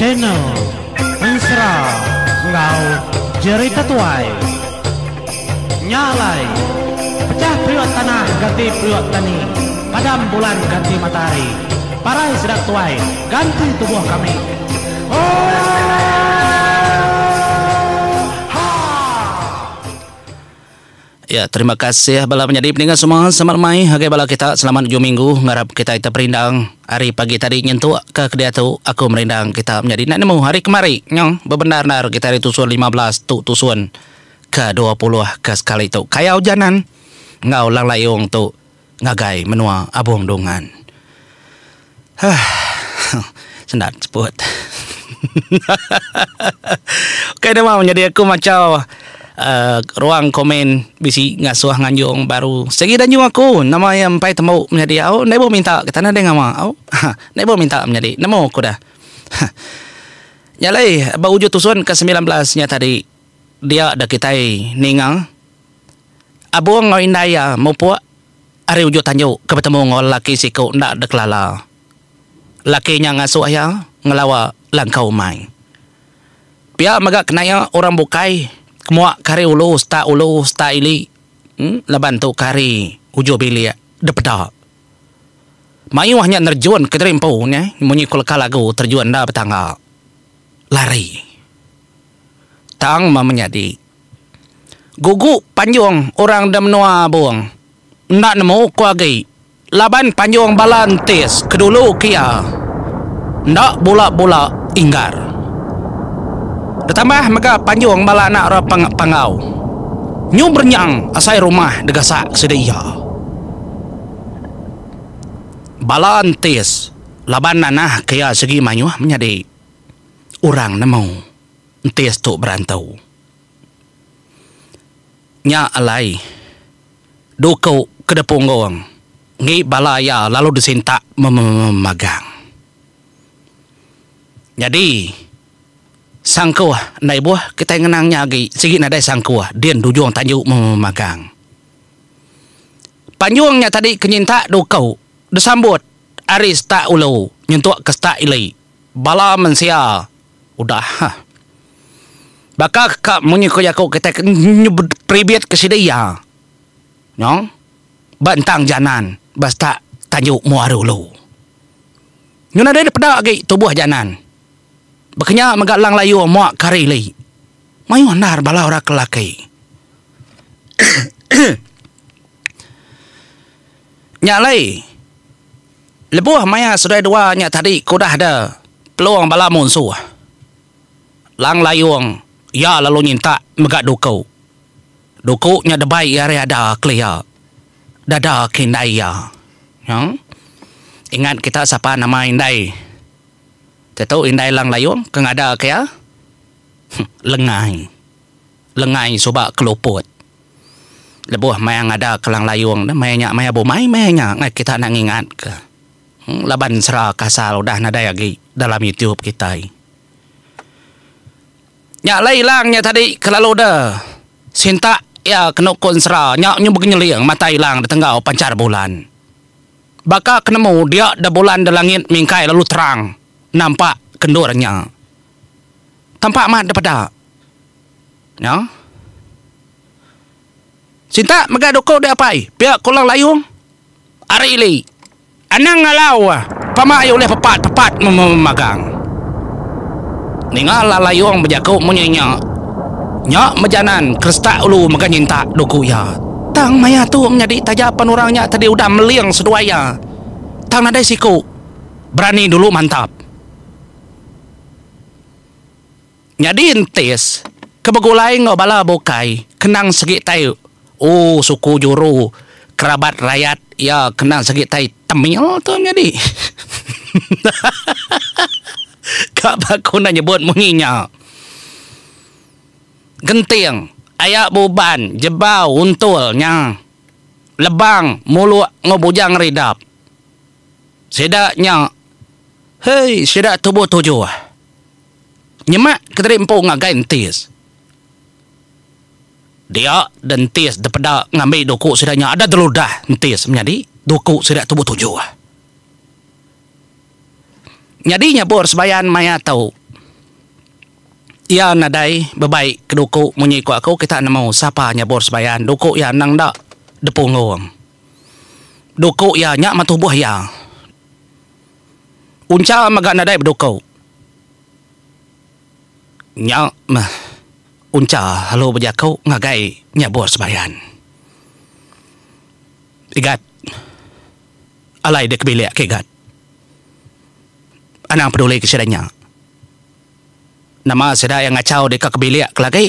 Channel Ensera enggau Jerita Tuai. Nya alai, pecah periuk tanah ganti periuk tani, padam bulan ganti matahari, parai sida tuai ganti tubuh kami. Oohaa! Ya, terima kasih bala menyadi peninga semua. Selamat lemai ngagai bala kita. Selamat ujung minggu. Ngarap kita teperindang hari pagi tadi nyentuk ke kediatu aku merindang kita menyadi. Nak nemu hari kemari nyong bebendar endar kita hari tusun 15 tu tusun ke 20 ke sekali tu. Kayau Janan enggau Lang Layong tu ngagai menua Abong Dungan. Huh. Sendat seput. Okey nama menyadi aku macha uh, ruang komen bisi ngasuh nganjung baru. Sigi danjung aku nama iya empai tembu menyadi au ndai bo minta kita nadai ngama au. Ndai bo minta menyadi nemu aku dah. Nya alai ba ujung tusun ke 19 nya tadi dia da kitai ninga Abong enggau indai iya mupuk ari ujung tanju ke betemu enggau lelaki siku enda dikelala. Lelaki nya ngasuh iya ngelawa langkau umai. Pia mega kenaya orang bukai ke muak ke ari ulu setak ulu setak ili laban tu ke ari ujung bilik dipeda. Mayuh nya nerjun kediri empu nya munyi ku leka lagu terjun enda betangga lari. Tang meh menyadi. Gugu panjung orang da menua Abong enda nemu ku agi laban panjung bala entis ke dulu ke iya enda bula-bula inggar. Ditambah mega panjung bala anak orang Panggau nyu berenyang asai rumah digasak sida iya. Bala entis laban nanah ke iya sigi mayuh menyadi orang nemu entis tu berantu. Nya alai, duku ke dipunggung enggi bala iya lalu disintak memagang. Nyadi, sangkuh enda ibuh kitai ngenang nya agi sigi nadai sangkuh din dujung tanju memagang. Panjung nya tadi ke nyintak duku disambut ari setak ulu nyentuk ke setak ili bala mensia udah. Baka ka munyi ko jaku kitai ke peribit ke sida iya nyong ba entang janan ba setak tanju mua ari ulu. Nyau nadai dep peda agi tubuh janan. Baka nya mega Lang Layung mua ke ari ili. Mayuh endar bala orang ke lelaki. Nya alai lebuh maya seduai dua nya tadi ke udah de peluang bala munsuh. Lang Layung iya lalu nyintak mega duku. Duku nya debai iya ari ada kelia. Dada ke indai iya. Nya. Ingat kita sapa nama indai tetu indai Lang Layung ke ngada ke iya? Lengai. Lengai suba keluput. Lebuh maya ngada ke Lang Layung ne maya nya maya bumai maya nya ngai kita enda ngingat ke. Laban sera kasar udah nadai agi dalam YouTube kitai. Nya alai ilang nya tadi kelalu de sintak iya kenu ku ensera nya nyu begenyeling mata ilang de tenggau panchar bulan. Baka ke nemu dia de bulan de langit mingkai lalu terang nampak ke endur nya. Tampak amat de peda. Nya. Sintak mega duku de apai pia ku Lang Layung ari ili. Anang ngalau pama iya ulih pepat-pepat memagang. Ninga Lalayong bejaku munyi nya, nya mejanan kerestak ulu mega nyintak duku iya. Tang maya tu menyadi taja pan orang nya tadi udah meling seduai iya, tang nadai siku berani dulu mantap. Nyadi entis ke begulai enggau bala bukai kenang segi tai ooh suku juru kerabat rayat iya kenang segi tai Tamil tu nyadi. Ka ba aku enda nyebut munyi nya. Genting, aya buban, jebau, untul nya. Lebang, muluk enggau bujang ridap. Sida nya hei sida tubuh tujuh. Nyemak kediri empu ngagai entis. Dia dentis depeda ngambi duku sida nya ada deludah entis menyadi duku sida tubuh tujuh. Nyadi nyabur sebayan maya tu. Iya nadai bebai ke duku munyi ku aku kita nemu sapa nyabur sebayan duku iya endang enda depunggung. Duku iya nya meh tubuh iya. Uncha mega nadai beduku. Nya meh Uncha lalu bejaku ngagai nyabur sebayan. Igat. Alai dek bilik ke Igat. Anang peduli ke sida nya. Nama sida iya ngachau deka ke bilik ke lagi.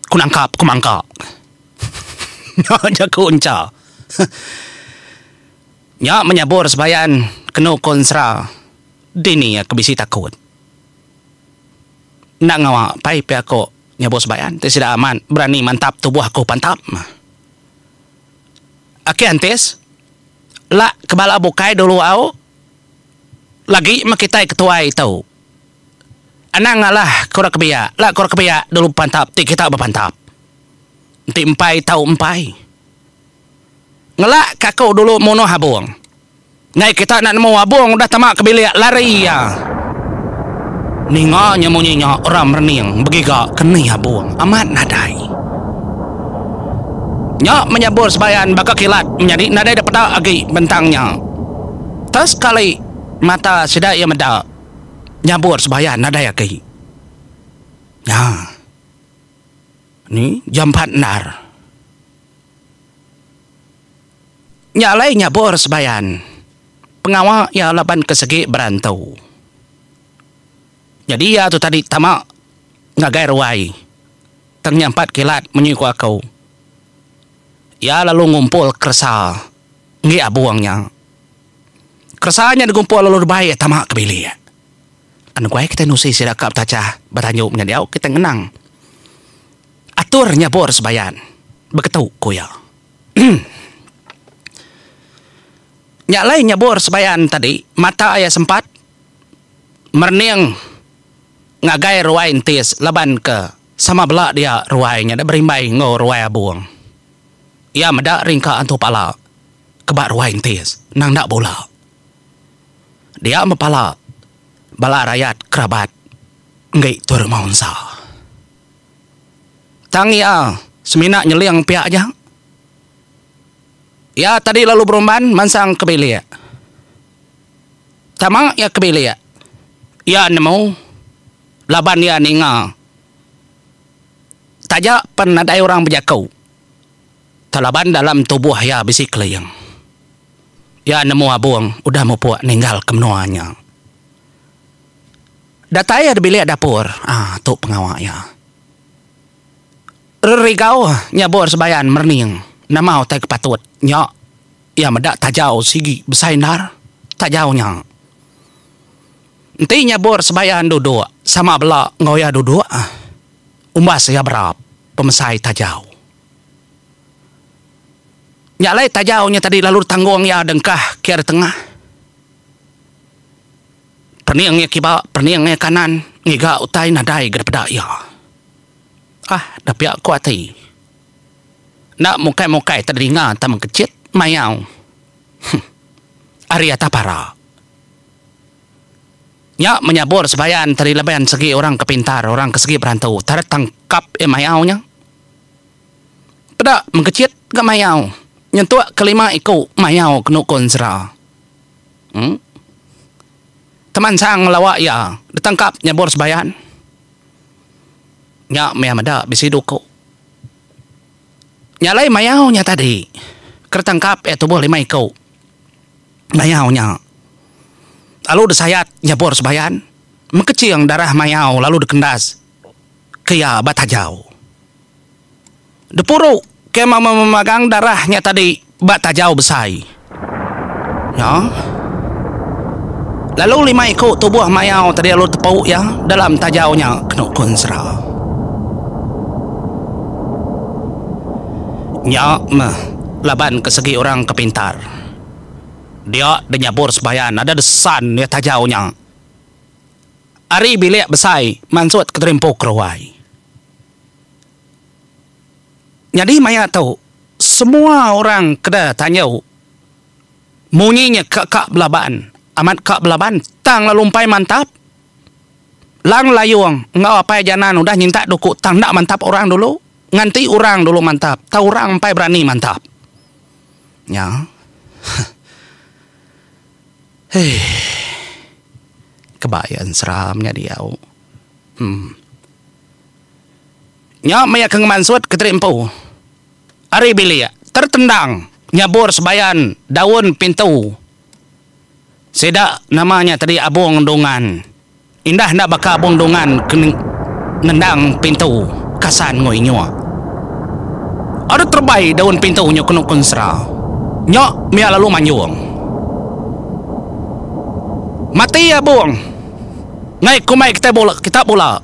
Ku nangkap, ku mangka. Nya jaku encha. Nya menyabur sebayan kenu ko ensera dini iya ke bisi takut. Enda ngawa pai pia ko nyabur sebayan ti sida amat berani mantap tubuh aku pantap. Aki antis lak ke bala bukai dulu au. Lagi meh kitai ketuai tu. Anang ngalah ke orang ke biak, lak ke orang ke biak dulu bepantap ti kita bepantap. Enti empai tau empai. Ngelak ke aku dulu munuh abung. Enggai kita enda nemu abung udah tama ke bilik lari iya. Ninga nya munyi nya orang merening begiga ke ni abung amat nadai. Nya menyabur sebayan baka kilat menyadi nadai dipeda agi bentang nya. Tang sekali mata sida iya meda nyabur sebayan nadai agi. Nya. Ni jampat endar. Nya alai nyabur sebayan pengawa iya laban ke segi berantu. Nyadi iya tu tadi tama ngagai ruai tang nyampat kilat munyi ku aku. Iya lalu ngumpul keresa enggi abung nya. Keresa nya digumpul lalu dibai tama ke bilik. Anu guai kitai nusi sida ka betachah betanju menya diau kitai ngenang atur nyabur sebayan beketu, ku iya. Nya alai nyabur sebayan tadi mata iya sempat merening ngagai ruai entis laban ke sama bela dia ruai nya da berimbai enggau ruai abung. Iya meda ringka antu pala ke ba ruai entis nang enda bula. Dia mepala bala rayat kerabat enggi Tuai Rumah Unsa. Tang iya semina nyeling pia aja. Iya tadi lalu berumban mansang ke bilik. Tama iya ke bilik, iya nemu laban iya ninga taja pen nadai orang bejaku tang laban dalam tubuh iya bisi keling. Iya nemu abung udah mupuk ninggalka menua nya. Datai iya di bilik dapur, aaa tu pengawa iya. Rerigau nyabur sebayan merening nama utai ke patut nya iya meda tajau sigi besai endar tajau nya. Enti nyabur sebayan duduk sama bela enggau iya duduk umbas iya berap pemesai tajau. Nya alai tajau nya tadi lalu ditanggung iya dengkah ke ari tengah. Pening iya kiba, pening iya kanan ngiga utai nadai ga dipeda iya. Ah da pia ku ati. Enda mukai-mukai tedinga tang mengkechit mayau. Huh. Ari atas para. Nya menyabur sebayan tadi laban segi orang ke pintar, orang ke segi berantu. Tarat tangkap iya mayau nya. Peda mengkechit ga mayau nyentuk ke lima iku mayau kenu ko ensera. Em. Temansang ngelawa iya ditangkap nyabur sebayan. Nya meh meda bisi duku. Nya alai mayau nya tadi ke ditangkap iya tubuh lima iku mayau nya. Lalu disayat nyabur sebayan mengkeching darah mayau lalu dikendas ke iya ba tajau. Depuru ke memagang darah nya tadi ba tajau besai. Nya. Lalu lima iku tubuh mayau tadi lalu tepu iya dalam tajau nya kenu ku ensera. Nya meh laban ke segi orang ke pintar. Dia deh nyabur sebayan ada desan iya tajau nya. Ari bilik besai mansut ke terimpu keruai. Nyadi maya tu, semua orang ke da tanjau munyi nya ka ka belaban, amat ka belaban tang lalu empai mantap. Lang Layung enggau Apai Janan udah nyintak duku tang enda mantap orang dulu. Nganti orang dulu mantap tau orang empai berani mantap. Nya. Hei. Keba iya ensera menya diau. Em. Nya maya ke ngemansut ke teri empu. Ari bilik tertendang nyabur sebayan daun pintu. Sida nama nya tadi Abong Dungan. Indah enda baka Abong Dungan ke nendang pintu kasan enggau inyuk. Aduh terebai daun pintu nya kenu kensera. Nya mia lalu manjung. Mati Abong. Ngai kumbai kitai bula kita bula.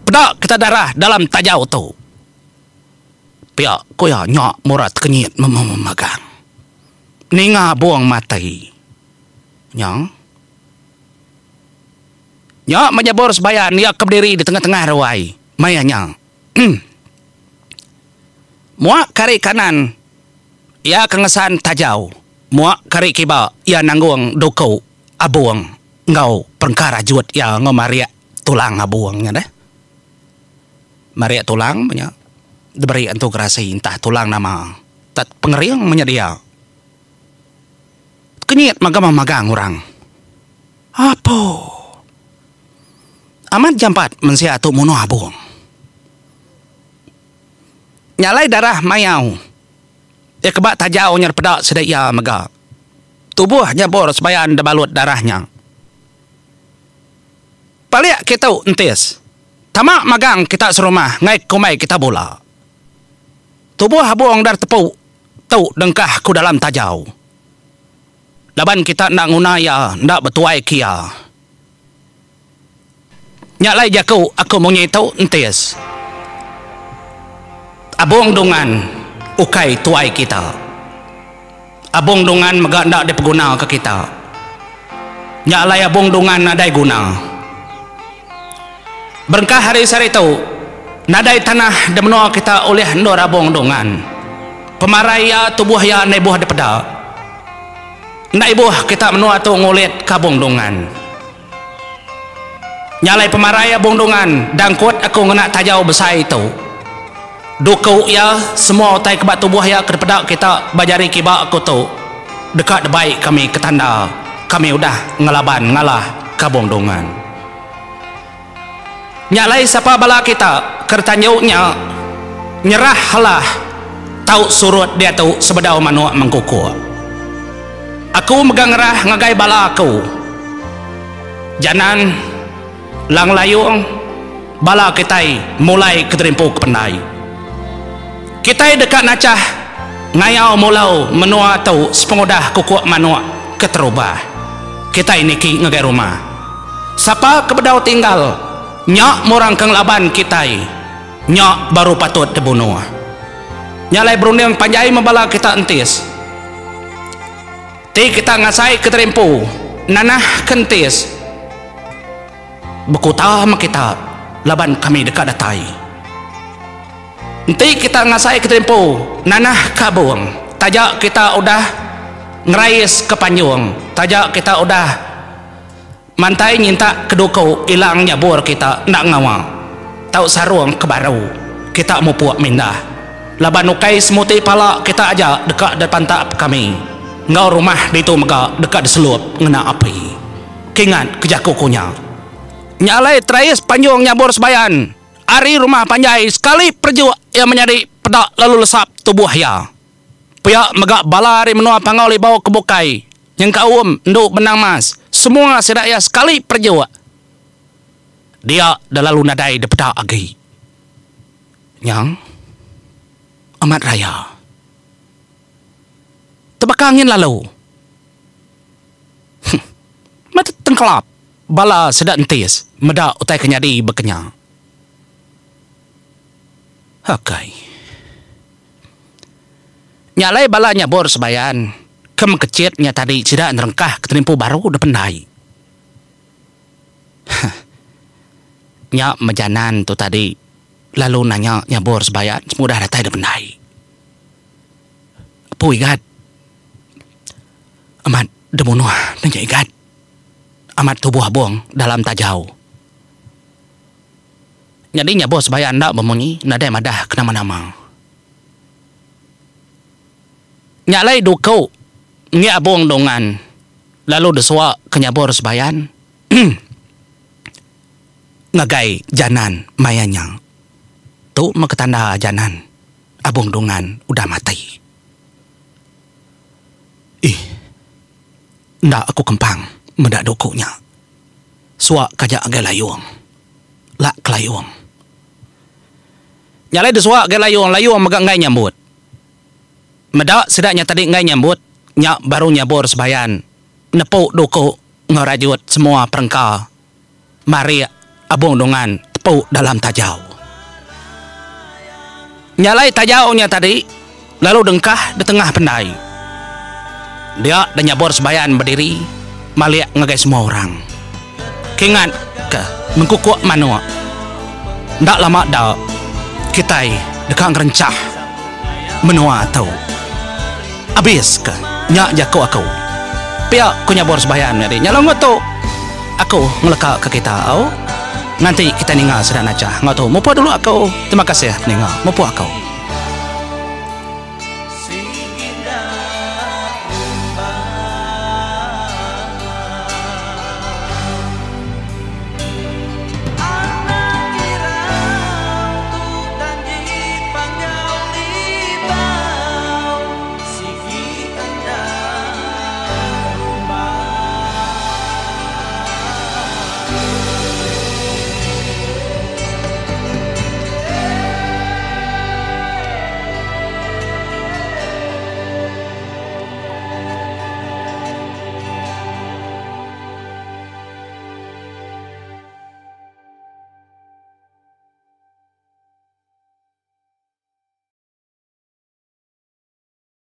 Peda kita darah dalam tajau tu. Pia ku iya nya mura tekenyit memagang. Ninga Bong mati. Nya. Nya menyebur sebayan iya ke bediri di tengah-tengah ruai maya nya. Muak ke ari kanan iya ke ngesan tajau, muak ke ari kiba iya nanggung duku abung enggau perengka rajut iya enggau marik tulang abung nya deh. Marik tulang nya diberi entu gerasi entah tulang nama. Tat pengering menyedia. Kenyit mega memagang orang. Apo. Amat jampat mensia tu munuh abung. Nya alai darah mayau iya ke ba tajau nya peda sida iya mega. Tubuh nyabur sebayan debalut darah nya. Palik kitu entis. Tama magang kita serumah ngai kumbai kita bula. Tubuh abung dar tepu tu dengkah ku dalam tajau. Laban kita enda nguna iya enda betuai ke iya. Nya alai jaku aku munyi tu entis. Abung Dungan ukai tuai kita. Abung Dungan mega enda dipeguna ke kita. Nya alai Abung Dungan nadai guna. Berengkah ari sehari tu, nadai tanah di menua kita ulih endur Abung Dungan. Pemarai iya tubuh iya enda ibuh dipeda. Enda ibuh kita menua tu ngulit ke Abung Dungan. Nya alai pemarai Abung Dungan dangkut aku ngena tajau besai tu. Duku iya, semua utai ke ba tubuh iya ke dipeda kita ba jari kiba aku tu deka dibai kami ke tanda kami udah ngelaban ngalah ke Abung Dungan. Nya alai sapa bala kita ke ditanju nya nyerah alah tau surut diatu sebedau manuk mengkukuk. Aku mega ngerah ngagai bala aku. Janan, Lang Layung, bala kitai mulai ke Terimpu ke Pendai. Kitai deka nachah ngayau mulau menua tu sepengudah kukuk manuk keterubah. Kitai niki ngagai rumah. Sapa ke bedau tinggal nya murang ke ngelaban kitai nya baru patut dibunuh. Nya alai berunding panjai meh bala kita entis. Ti kita ngasai ke diri empu nanah ke entis bekuta meh kita laban kami deka datai. Enti kita ngasai ke diri empu nanah ke abung taja kita udah ngerais ke panjung taja kita udah Mantai nyintak ke duku ilang nyabur kita enda ngawa tau sarung ke baru kita mupuk mindah laban ukai semuti pala kita aja deka dipantap kami enggau rumah ditu mega deka diselup ngena api. Kingat ke jaku ku nya. Nya alai Terais panjung nyabur sebayan ari rumah panjai sekali perejuk iya menyadi peda lalu lesap tubuh iya. Pia mega bala ari menua Panggau Libau ke bukai nyengkaum endu Benang Mas, semua sida iya sekali perejuk dia da lalu nadai dipeda agi. Nyang amat raya. Tebaka angin lalu. Huh. Meh tengkelap bala sida entis meda utai ke nyadi baka nya. Akai. Nya alai bala nyabur sebayan ke mekechit nya tadi sida nerengkah ke terimpu baru da pendai. Huh. Nya mejanan tu tadi lalu nanya nyabur sebayan semudah datai da pendai. Apu igat. Amat da munuh ne nya igat. Amat tubuh bong dalam tajau. Nyadi nyabur sebayan enda bemunyi nadai madah ke nama-nama. Nya alai duku enggi Abong Dungan lalu desua ke nyabur sebayan ngagai Janan maya nya. Tu meh ke tanda Janan Abong Dungan udah mati. Ih. Enda aku kempang meda duku nya. Suak kaja agai layung. Lak kelayung. Nya alai desuak agai layung, layung mega enggai nyambut. Meda sida nya tadi enggai nyambut, nya baru nyabur sebayan nepu duku enggau rajut semua perengka marik abung dungan tepu dalam tajau. Nya alai tajau nya tadi lalu dengkah di tengah pendai. Dia da nyabur sebayan bediri malik ngagai semua orang. Kingat ke mengkukuk manuk enda lama da kitai deka ngerenchah menua tu. Abis ke nya jaku aku. Pia ku nyabur sebayan nyadi nya lalu enggau tu aku ngeleka ke kita au. Nganti kita ninga sida nachah enggau tu mupuk dulu aku. Terima kasih ninga mupuk aku.